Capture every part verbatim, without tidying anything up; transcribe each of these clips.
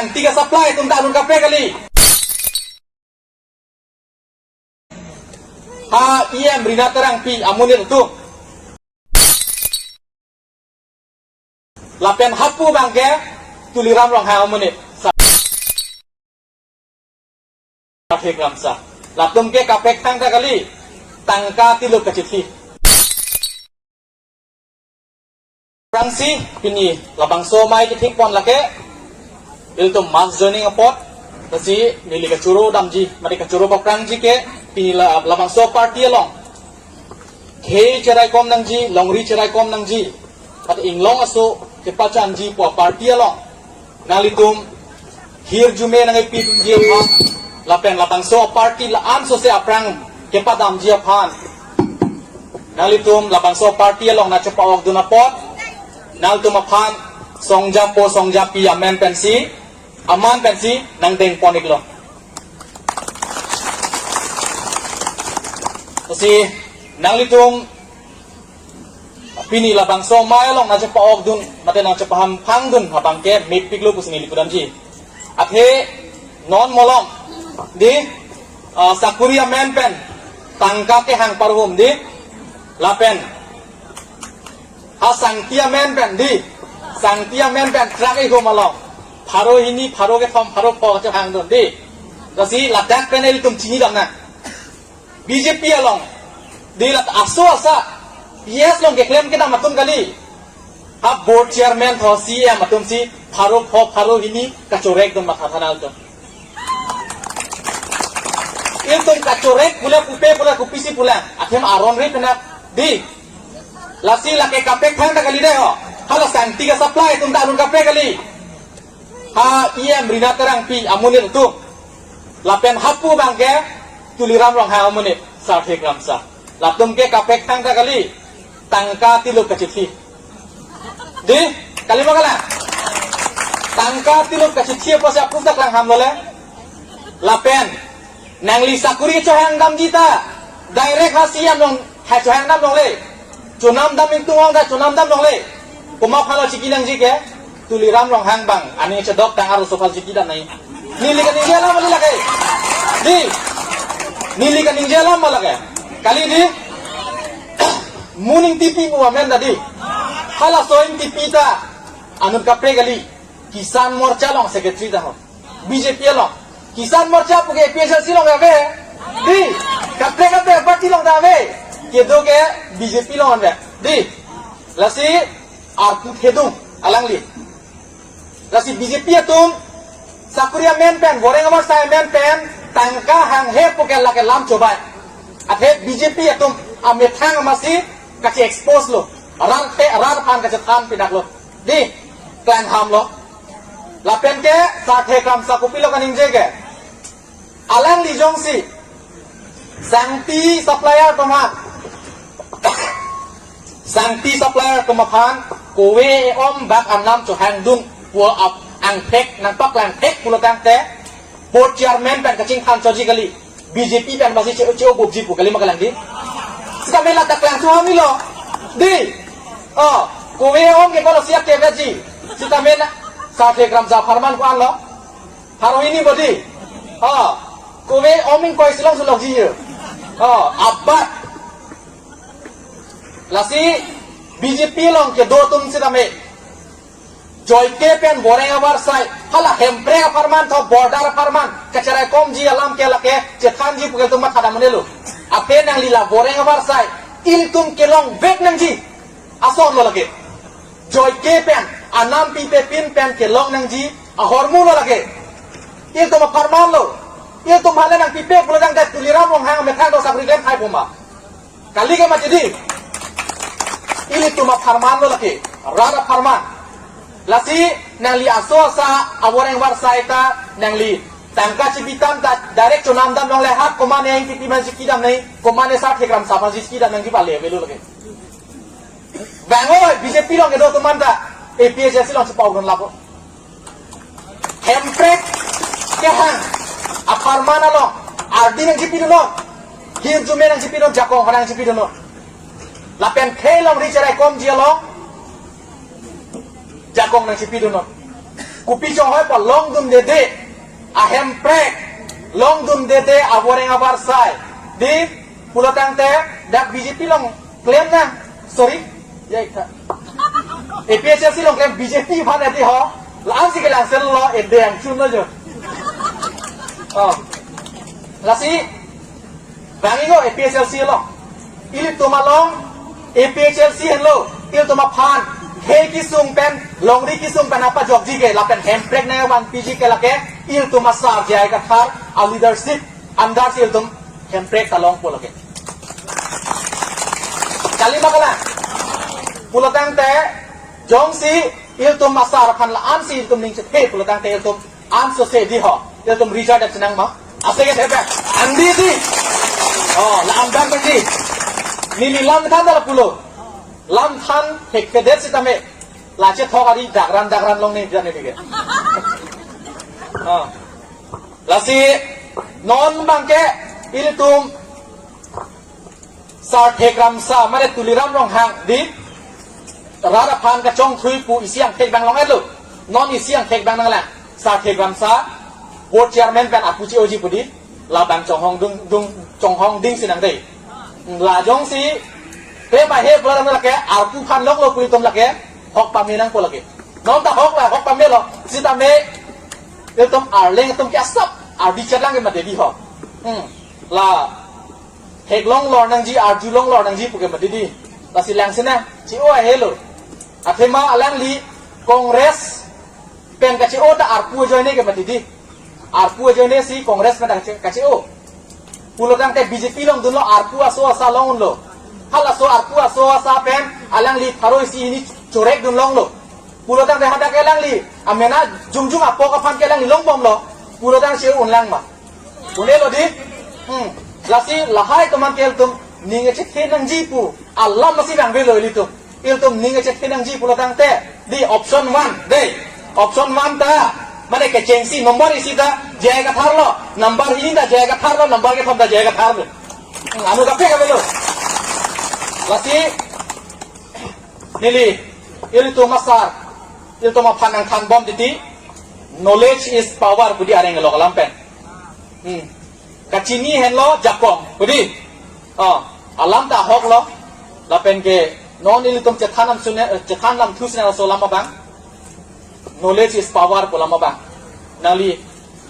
Sangti ke supply atum ta anut kaprek kali. Ha E M Rina Terangpi amonit atum. Lapen hapu abang ke Tuliram Ronghang amonit. Sa-, Sarthe Kramsa. Latum ke kaprek thangta kali. Tangka tiluk kachithi. Aphrangsi pini labangso amei kethik pon lake, ilitum mass joining apot, lasi neli kachoro damji, mate kachoro paprangji ke, pini la, labangso party along khei cheraikom nangji, longri cheraikom nangji, mate inglong aso kepachanji pu aparty along nanglitum hirjume nangkepidunji aphan, lapen labangso aparty la-an sose aphrang kepadamji aphan, nanglitum labangso aparty along nangchepa-okdun apot, nanglitum aphan songjapo songjapi amen pensi, aman pensi nangdeng pon-iklo. Lasi nanglitum pini labangso amei along nangchepa-okdun, mate nangchepahamphangdun abang ke mepiklo pusi neli pudamji. Athe non malom, dei, ah, sakuri amen pen tangka kehang parhum, dei, lapen ha sangti amen pen, dei, sangti amen pen truck ihum along pharo hini, pharo kethom, pharo pho kachehangdun, dei. Lasi ladak pen ilitum chinidam nang. B J P along, dei, la aso asa P S along keklem kedam atum kali. Ha board chairman tho C E M atumsi pharo pho pharo hini kachorekdun matha tha nanglitum. Ilitum kachorek pule, pupe pule, kopisi pule, athe aron ri pena, dei. Lasi lake kaprek thangta kali dei ho. Hala sangti ke supply atum ta anut kaprek kali. Ha E M Rina Terangpi amonit atum. Lapen hapu abang ke Tuliram Ronghang amonit, Sarthe Kramsa. Latum ke kaprek thangta kali. Tangka tiluk kachithi, dei, kali ma kalang? Tangka tiluk kachithi apotsi approve ta klanghamlo le. Lapen nangli sakuri chohangdamji ta direct ha C E M along hai chohangdam longle. Chonamdam ingtung ong ta chonamdam longle. Komat aphanlo chiki nangji ke? Tuliram Ronghang abang aning chedok tang arloso aphan chikidam nangji. Neli kaningje alam kali lake, dei. Neli kaningje alam ma lake, kali, dei. Mo ning tipi pu amen ta, dei. Halaso ingtipi ta anut kaprek kali. Kisan Morcha along secretary ta ho. B J P along. Kisan Morcha pu ke A P H L C along ave, dei. Kaprek kaprek party along ta ave. Kedo ke B J P along ave, dei. Lasi arpu thedung alangli. Lasi B J P atum sakuri amen pen, boreng amarsai amen pen tangka hanghe pu ke lake lam chobai. Athe B J P atum amethang amatsi kachi-expose lo. Rat te, rat aphan kachethan pinaklo, dei, klanghamlo. Lapen ke Sarthe Kramsa kopilo kaningje ke? Alangli jongsi sangti supplier atum aphan, sangti supplier atum aphan kove e-om bak anam chohangdun pu ap angthek nangpaklangthek pulo tangte, board chairman pen kachingthan choji kali, B J P pen amatsi che-, che-o bobji pu kali ma kalang, dei. Sitame ladak klangso hamilo, dei. Oh, kove e-om ke kolo siap ke beji. Sitame na Sarthe Kramsa apharman ko-anlo. Pharo hini bodi. Oh, kove e-om ingkoi si longsi lokji he. Oh, abat. Lasi B J P along kedo atum sitame Joike pen boreng avarsai, hala Hemprek apharman tho, border apharman kacheraikomji alam ke lake chethanji pu ke ilitum matha dam un-elo. Athe nangli la boreng avarsai ilitum kelongvek nangji ason lo lake. Joike pen anam pipe pin pen kelong nangji ahormu lo lake. Ilitum apharman lo. Ilitum hala nangpipe pulo tangte Tuliram Ronghang amethang do sakuri klem thai puma. Kali ke mati, dei. Ilitum apharman lo lake, rat apharman. Lasi nangli aso asa aboreng avarsai ta nangli tangka chipitam ta direct chonamdam longle, ha komatne ingtipi aphan chikidam nangji, komatne Sarthe Kramsa aphan chikidam nangji pale avelo lake. Bang oi, B J P along kedo atum anta A P H L C along chepa-okdun lapu. Hemprek kehang apharman along ardi nangchipidunnon, hirjume nangchipidunnon, jakong ho nangchipidunnon. Lapen khei longri cheraikomji along jakong nangchipidunnon. Kopi chonghoi pu longdundede, ahemprek, longdundede, aboreng abarsai. Di, pulotangte, dak B J P along klem na, sorry, ya ikha. A P H L C along klem B J P aphan edi ho, la-ansi kelangsel lo, ende angchun lo jo. Oh. Lasi, bang ingo A P H L C along. Ilitum along A P H L C henlo. Ilitum aphan khei kesung pen, longri kesung pen apajokji ke, lapen hemprek nangvanpiji ke lake, ilitum asar J I Kathar aleadership under si ilitum hemprek ta longpo lake. Kali ma kalang. Pulotangte, jongsi ilitum asar aphan la-ansi ilitum ning chethe pulotangte ilitum ansose di ho. Ilitum result ap chenang ma. Ase ke thepe. Andi di. Oh, la-an bang di. Neli lam than ta lapulo. Lam than hekthedet sitame. La chethok ari dagran dagran longle jane dige. Oh. Lasi non abangke ilitum Sar Thekramsa, mane Tuliram Ronghang di, rat aphan kachongthui pu isi angthek abang long-etlo. Non isi angthek abang nanglang. Sar Thekramsa, board chairman pen apu che-oji pu di, labang chonghong dung, dung, chonghong ding si nang dei. La jongsi, pe ma he bola lake, arpu aphan longlo pu ilitum lake, hok pame nangpo lake. Non ta hok la, hok pamelo, sitame, ilitum arleng atum ke asap, ardi chetlang ke mati di ho. Hmm. La, theklong lor nangji, arjulong lor nangji pu ke mati di. Lasi langsina, che-o ahelo. Athema alangli Congress pen kache-o ta arpu ajoine ke mati di. Arpu ajoine si Congress pen ta kache-, kache-o. Pulotangte B J P longdunlo arpu aso asa longlo. Halaso arpu aso asa pen alangli pharo isi hini chorek dun longlo. Pulotangte hadak alangli, amena jongjong apok aphan ke alangli longbomlo. Pulotang che-o unlang ma. Une lo di. Hmm. Lasi lahai teman ke ilitum ning chethe nangji pu. Alam masi bang velo ilitum. Ilitum ning chethe nangji pulotangte. Di option one, dei. Option one ta. Mane kechengsi number isi ta J I Kathar lo. Number hini ta J I Kathar lo. Number kethom ta J I Kathar lo. Hmm, anu kape kavelo. Lasi neli, ilitum asar, ilitum aphan nangthanbom titi, knowledge is power pu di areng lo alam pen. Hmm. Kachini henlo jakong pu di. Oh, alam ta ahok lo, lapen ke non ilitum chethan lam sune, eh, chethan lam thu sune laso alam abang. Knowledge is power pu alam abang. Nangli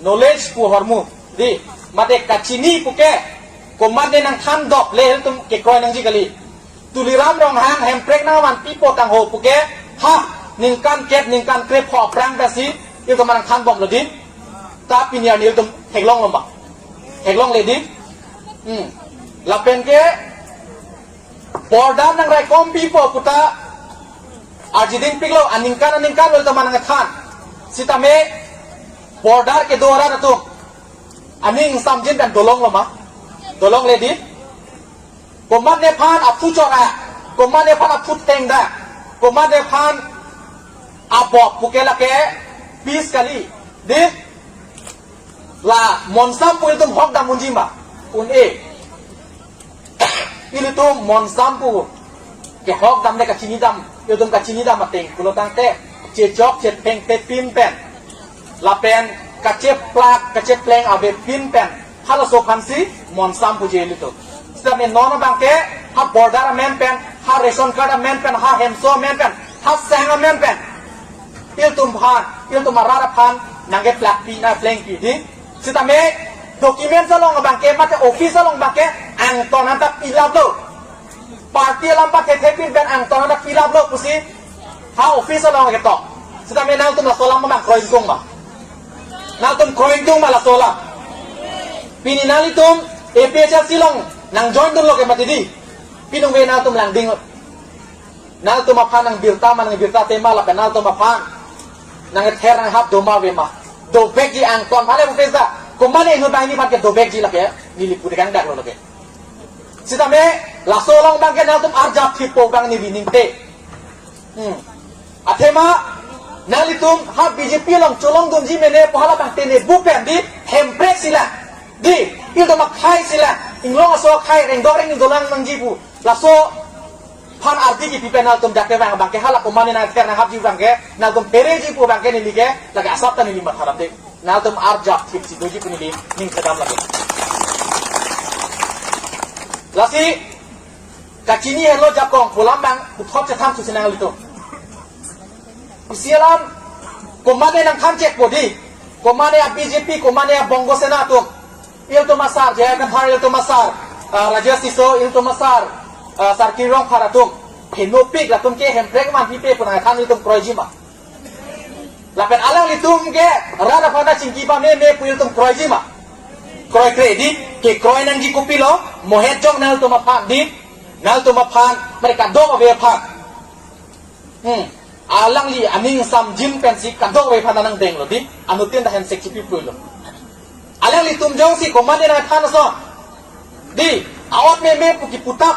knowledge pu ahormu di, mate kachini pu ke, komatne nangthan dok le ilitum kekroi nangji kali. Tuliram Ronghang hemprek nangvanpipo tangho pu ke, ha, ningkan kep, ningkan krepho aphrang ta si, ilitum nangthanbomlo di. Ta pini arni ilitum theklonglo ma. Theklongle di. Hmm. Lapen ke, border nangraikompipo pu ta, arjiding piklo, aningkan, aningkan lo ilitum nangthan. Sitame, border kedo arat atum. Aning samjin pen dolonglo ma. Dolongle di. Komatne aphan aphu chora, komatne aphan aphu thengda, komatne aphan abop pu ke lake peace kali. Di, la monsam pu ilitum hok dam unji ma, un-e. Ilitum monsam pu kehok damde kachini dam, ilitum kachini dam ateng pulotangte, chechok chethengpepin pen, lapen kacheplak kachepleng avepin pen, halaso aphansi monsam puji ilitum. Sitame non abangke, ha border amen pen, ha ration card amen pen, ha hemso amen pen, ha sang amen pen, ilitum aphan, ilitum arat aphan nangkeplakpi, nangplengpi di. Sitame document along abangke, mate office along abangke, angton anta pilaplo. Party alam pathethepin pen angton anta pilaplo pusi, ha office along ketok. Sitame nangtum laso alam abang kroidung ma. Nangtum kroidung ma laso alam. Pini nanglitum A P H L C along nangjoin dunlo ke mati di. Pinung ve nangtum langding. Nangtum aphan nangbirta ma, nangbirta tema lapen nangtum aphan nangther nanghap doma ave ma. Dovekji angton aphan le office ta. Komatne inut banghini aphan ke dovekji lake. Neli pu dekangdaklo lake. Sitame laso along abangke nangtum arjap thipo abang neli ningte. Hmm. Athema nanglitum ha B J P along cholongdunji mene pu halabang tene bu pen di hemprek sila. Di, ilitum akhai sila. Inglong aso akhai rengdok rengni dolang nangji pu. Laso phan ardi kipi pen nangtum dak kevang abang ke hala komane nangther nanghapji abang ke, nangtum phereji pu abang ke neli ke, lake asap ta neli matha damde. Nangtum arjap thipsi doji pu neli ning kedam lake. Lasi, kachini henlo jakong pu alam abang puthot chethan thusi nanglitum. Isi alam, komane nangthan chekpo di, komane a B J P, komane a Bongo Sena atum, ilitum asar, J I Kathar ilitum asar, ah, Rajesh Tisso ilitum asar, ah, Sarkir Rongphar atum, henopik latum ke Hemprek man pipe pu nangthan ilitum kroiji ma? Lapen alanglitum ke rat aphan ta chingki pameme pu ilitum kroiji ma? Kroikre di, kekroi nangji kopilo, mohet jong nangtum aphan di, nangtum aphan, mari kadokave aphan. Hmm. Alangli aning samjin pensi kadokave aphan nangdenglo di, anuttin ta hensek chipi pulo. Alanglitum jongsi komane nangthan ason di, a-ot meme pu kiputap.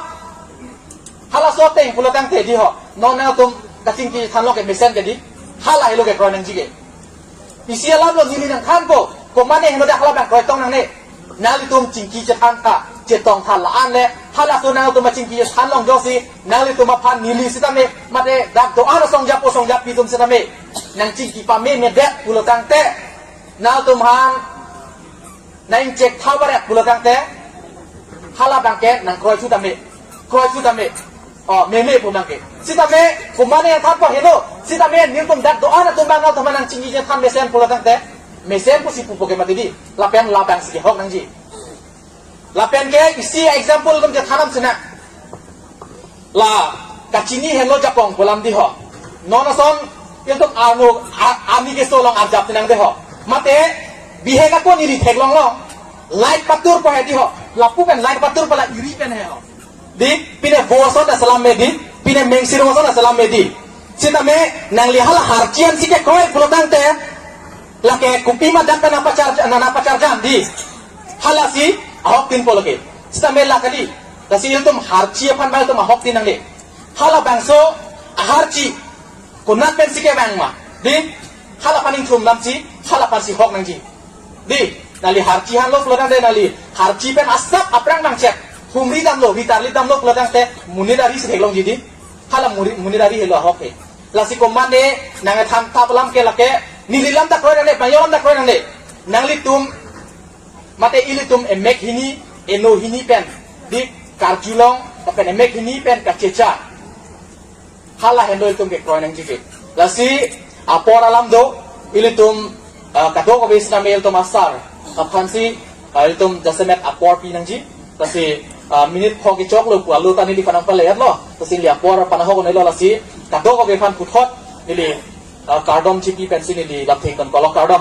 Halaso ateng pulo tangte di ho, non nangtum kachingki thanlo ke mesen ke di, hala helo kekroi nangji ke. Isi alamlo neli nangthanpo, komane heno dak hala abang kroitong nangne. Nanglitum chingki chethan tha, chetong tha la-an le, halaso nangtum chingki chethan long jongsi, nanglitum aphan neli sitame, mate dak do-an asong japo song japi atum sitame, nangchingki pamemedet pulo tangte, nangtum aphan nangchek tha baret pulo tangte, hala abang ke nangkroi thu tame, kroi thu tame. O, meme pu abang ke. Sitame, komane thanpo heno, sitame nelitum dak do-an atum abang nangtum aphan nangchingki chethan mesen pulo tangte, mesen pusi pupo ke mati di, lapen labangsi kehok nangji. Lapen ke isi example atum chethan nang sena. La, kachini henlo jakong pu alam di ho. Non ason, ilitum arno, a-, ani keso along arjap tenang de ho. Mate, bihek ako neli theklong long. Light patur po he di ho. Lapu pen light patur po la iri pen he ho. Di, pine vo ason ta selam me di, pine mengsirung ason ta selam me di. Sitame, nangli hala harchi ansi kekroi pulo tangte, lake kopi ma dak ta nangpachar, na, nangpacharjam di. Halasi, ahoktin po lake. Sitame la kali, lasi ilitum harchi aphan abang ilitum ahoktin nangne. Hala bangso, aharchi, konat pensi kevang ma. Di, hala aphan ingthum damsi, hala aphansi hok nangji. Di, nangli harchi hanlo pulo tangte nangli, harchi pen asap aphrang bangchek. Humri damlo, ritarlip damlo pulo tangte, monit ari si theklongji di. Hala muri-, monit ari helo ahok he. Lasi komane, nangthan tha pu alam ke lake, neli alam ta kroi nangne, bang-o alam ta kroi nangne. Nanglitum, mate ilitum emek hini, eno hini pen, di karjulong, lapen emek hini pen kachecha. Hala henlo ilitum kekroi nangji ke. Lasi apor alam do, ilitum, ah, kadokave sitame ilitum asar aphansi, ah, ilitum jasemet apor pi nangji. Lasi, ah, minute phok kechoklo pu alo ta neliphan nangpale-etlo. Lasi neli apor aphan ahok un'elo lasi kadokave aphan puthot neli, ah, kardom chipi pensi neli lamthe ington kolok kardom.